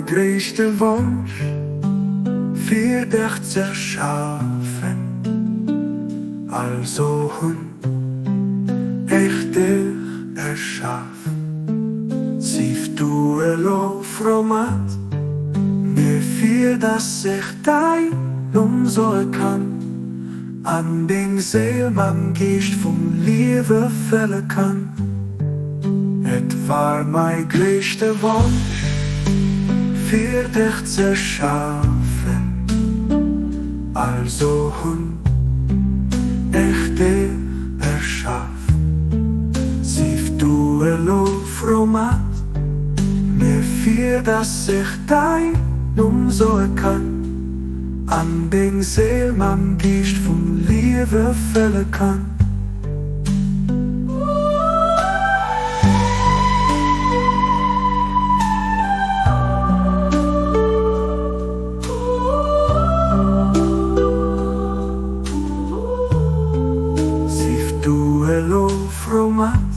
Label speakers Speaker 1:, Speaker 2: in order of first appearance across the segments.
Speaker 1: mei gréisste Wonsch, fir dech z'erschafen, also hunn ech dech erschaf. Sief du elo frou mat mir, fir dass ech däin Numm soe kann an deng Séil mam Geescht vum Liewe fëlle kann. Et war mei gréisste Wonsch, fir dech ze schafen, also hunn ech dech erschaf. Sief du elo frou mat mir, fir dass ech däin Numm soe kann an deng Séil mam Geescht vum Liewe fëlle kann. Sief du elo frou mat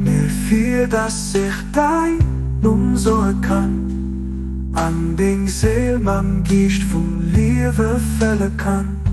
Speaker 1: mir, fir dass ech däin Numm soe kann an deng Séil mam Geescht vum Liewe fëlle kann.